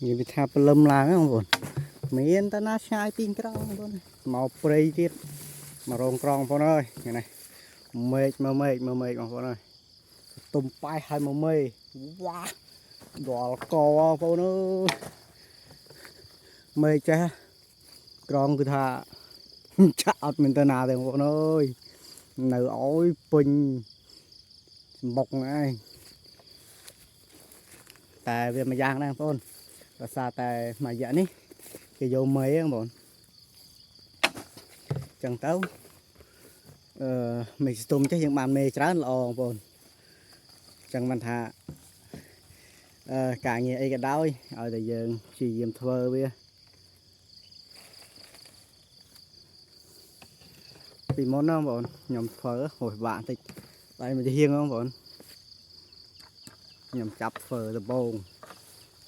និយាយពីថាព្រលឹមឡើងហ្នឹងបងប្អូនមានតាណាឆ្ងាយពីក្រងបងប្អូនមកព្រៃទៀតមករងក្រងបងប្អូនអើយថ្ងៃនេះមេឃមើលមេឃមើលមេឃបងប្អូនអើយទុំប៉ែះហើយមកមេវ៉ាដល់កបងប្អូនអើយមេឃចេះក្រងគឺថា ចាក់អត់មានទៅណាទេបងប្អូនអើយនៅអោយពេញសម្បុកហ្នឹងឯងតែវាមួយយ៉ាងដែរបងប្អូន ដោយសារតែមួយរយៈនេះគេយកមេហ្នឹងបងចឹងទៅអឺមេស្ទុំចេះយើងបានមេច្រើនល្អបងប្អូនចឹងមិនថាអឺការងារអីក៏ដោយឲ្យតែយើងព្យាយាមធ្វើវាពីមុនណាបងប្អូនខ្ញុំធ្វើហួសបាក់បន្តិចតែមួយជាងបងប្អូនខ្ញុំចាប់ធ្វើដំបង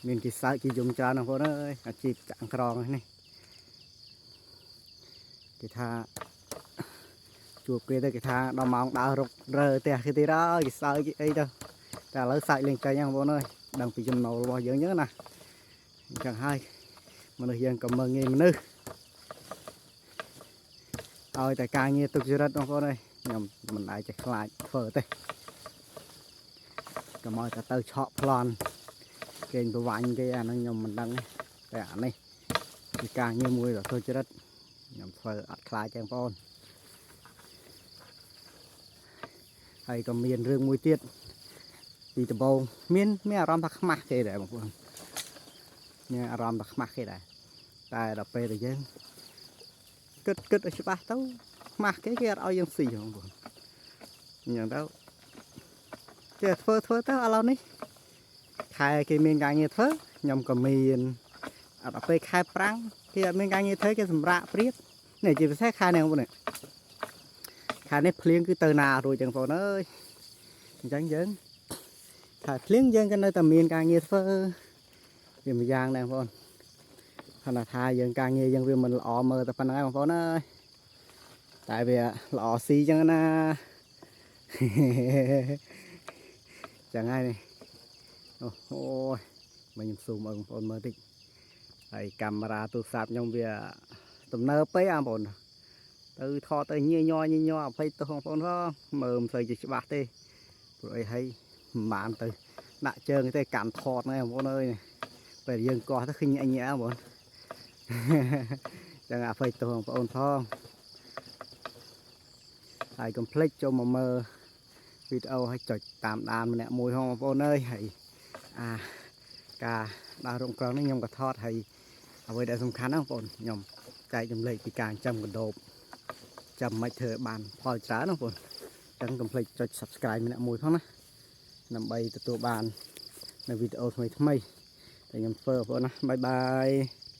មានគេសើចគេយំច្រើនណាស់បងប្អូនអើយអាជីពចាក់ក្រងនេះគេថាជួបគេទៅគេថាដល់ម៉ោងដើររុករើផ្ទះគេទៀតហើយគេសើចគេអីទៅតែឥឡូវសើចលេងចេញហ្នឹងបងប្អូនអើយដឹងពីចំណូលរបស់យើងអញ្ចឹងណាអញ្ចឹងហើយមនុស្សយើងក៏មើងងាយមនុស្សឲ្យតែការងារទុកចរិតបងប្អូនអើយខ្ញុំមិនដែលចេះខ្លាចធ្វើទេកុំឲ្យតែទៅឆក់ប្លន់ គេប្រវាញ់គេអាហ្នឹងខ្ញុំមិនដឹងទេតែអានេះជាការងារមួយដ៏ទុច្ចរិតខ្ញុំធ្វើអត់ខ្លាចទេបងប្អូនហើយក៏មានរឿងមួយទៀតពីដំបូងមានមានអារម្មណ៍ថាខ្មាស់គេដែរបងប្អូនមានអារម្មណ៍ថាខ្មាស់គេដែរតែដល់ពេលដែលយើងគិតគិតឲ្យច្បាស់ទៅខ្មាស់គេគេអត់ឲ្យយើងស៊ីបងប្អូនអញ្ចឹងទៅចេះធ្វើធ្វើទៅឥឡូវនេះខែគេមានការងារធ្វើខ្ញុំក៏មានអត់ដល់ពេលខែប្រាំងគេអត់មានការងារធ្វើគេសម្រាកព្រៀបនេះជាពិសេសខែនេះបងប្អូននេះខែនេះភ្លៀងគឺទៅណារួចចឹងបងប្អូនអើយអញ្ចឹងយើងខែភ្លៀងយើងក៏នៅតែមានការងារធ្វើវាមួយយ៉ាងដែរបងប្អូនខណៈថាយើងការងារយើងវាមិនល្អមើលតែប៉ុណ្្នឹងឯងបងប្អូនអើយតែវាល្អស៊ីចឹងណា ចឹងហើយនេះអូអូយមកខ្ញុំស៊ូមឲ្យបងប្អូនមើលតិចហើយកាមេរ៉ាទូរស័ព្ទខ្ញុំវាទំនើបពេកអាបងប្អូនទៅថតទៅញញញញអភ័យទោសបងប្អូនផងមើលមិនសូវជាច្បាស់ទេព្រោះអីហើយមិនបានទៅដាក់ជើងទេកាន់ថតហ្នឹងបងប្អូនអើយពេលយើងកោះទៅឃើញញែញែបងប្អូន ចឹងអភ័យទោសបងប្អូនផងហើយកុំភ្លេចចូលមកមើលវីដេអូឲ្យចុចតាមដានម្នាក់មួយផងបងប្អូនអើយហើយអាការដើររងក្រងនេះខ្ញុំក៏ថតហើយអ្វីដែលសំខាន់ណាបងប្អូនខ្ញុំចែករំលែកពីការចិញ្ចឹមកណ្ដូបចាំមិនធ្វើឲ្យបានផលច្រើនណាបងប្អូនចឹងកុំភ្លេចចុច Subscribe ម្នាក់មួយផងណាដើម្បីទទួលបាននៅវីដេអូថ្មីថ្មីៗដែលខ្ញុំធ្វើបងប្អូនណាbye bye.